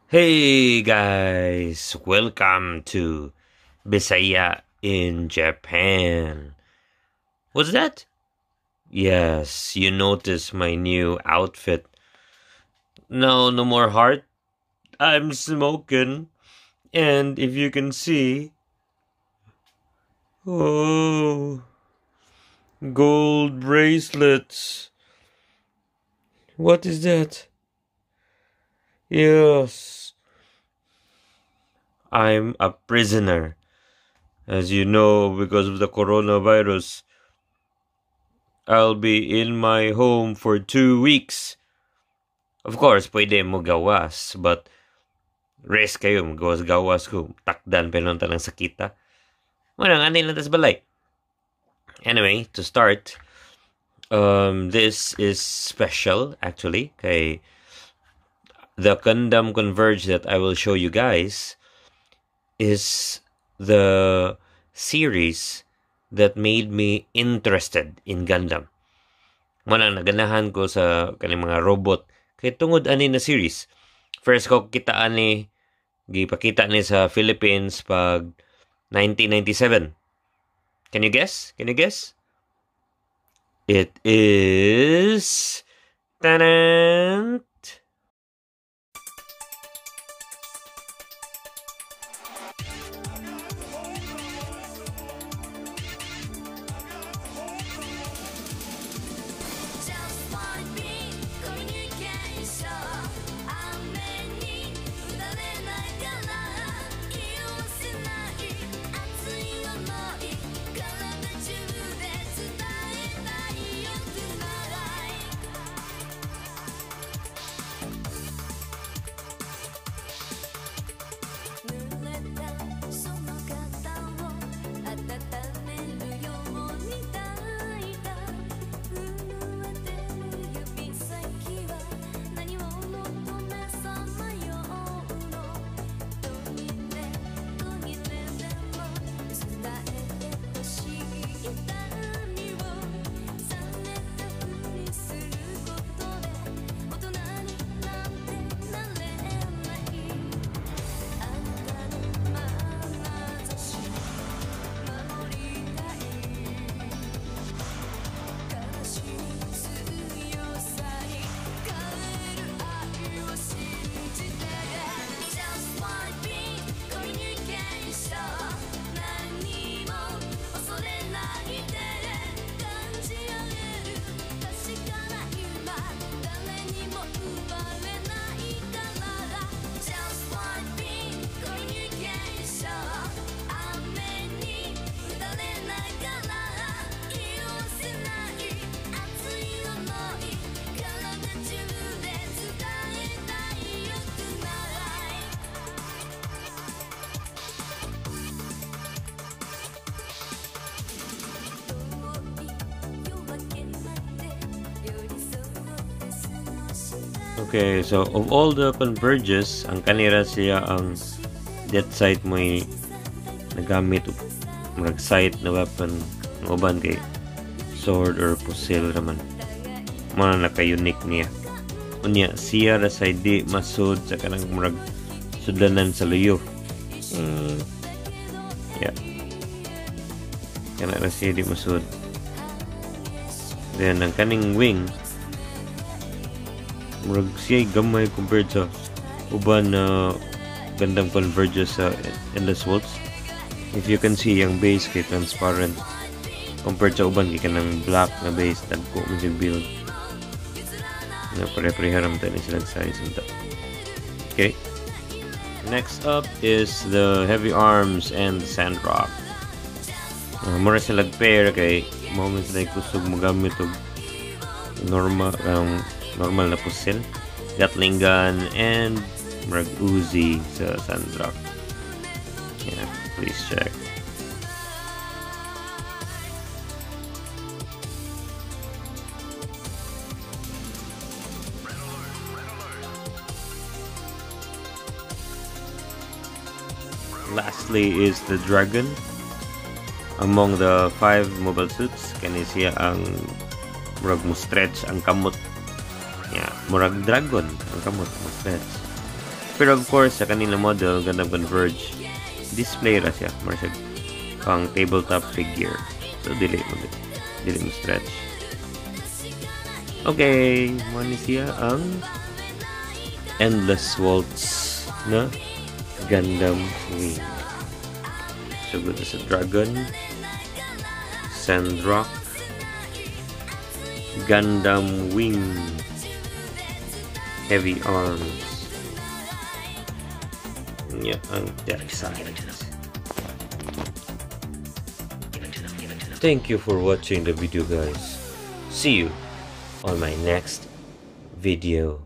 Hey guys, welcome to Bisaya in Japan. What's that? Yes, you notice my new outfit. No, no more heart. I'm smoking. And if you can see, oh, gold bracelets. What is that? Yes, I'm a prisoner. As you know, because of the coronavirus, I'll be in my home for 2 weeks. Of course, pwede mo gawas, but risk kayo, gawas-gawas ko. Takdan pa nun talang sakita. Wala, nga lang tas balay. Anyway, to start, this is special, actually, kay the Gundam Converge that I will show you guys is the series that made me interested in Gundam. Manang naganahan ko sa kaning mga robot kay tungod ani na series. First ko kita ani, gipakita ni sa Philippines pag 1997. Can you guess? Can you guess? It is tanan. Okay, so of all the Converges, ang kanira siya ang death sight mo'y nagamit murag sight na weapon ang uban kay sword or pusil raman. Mao na naka-unique niya. Unya siya ra say di masud sa kanang murag sudlanan sa luyo. Yeah. Kana ra siya di masud. Then ang kaning wing murag siya gamay compared sa uban na Gundam Converges sa Endless Waltz. If you can see, ang base kay transparent compared sa uban kay kanang black na base, dagko man siya build. Na pare-pareha ra man tayo sila size unta. Okay. Next up is the Heavy Arms and the Sandrock. Mura sila pair kay mao man sila kusog mogamit og normal na pusil, Gatling gun, and murag Uzi sa Sandrock. Yeah, please check. Lastly is the Dragon. Among the 5 mobile suits, kani siya ang murag mo stretch ang kamot. Yeah, murag dragon ang kamot mo stretch. Pero of course, sa kanila model, Gundam Converge, display ra siya. Mura siya pang tabletop figure. So, dili mo stretch. Okay, mo ni siya ang Endless Waltz na Gundam Wing. So, good sa Dragon, Sandrock, Gundam Wing, Heavy Arms. Yeah, ang dark side. Thank you for watching the video, guys. See you on my next video.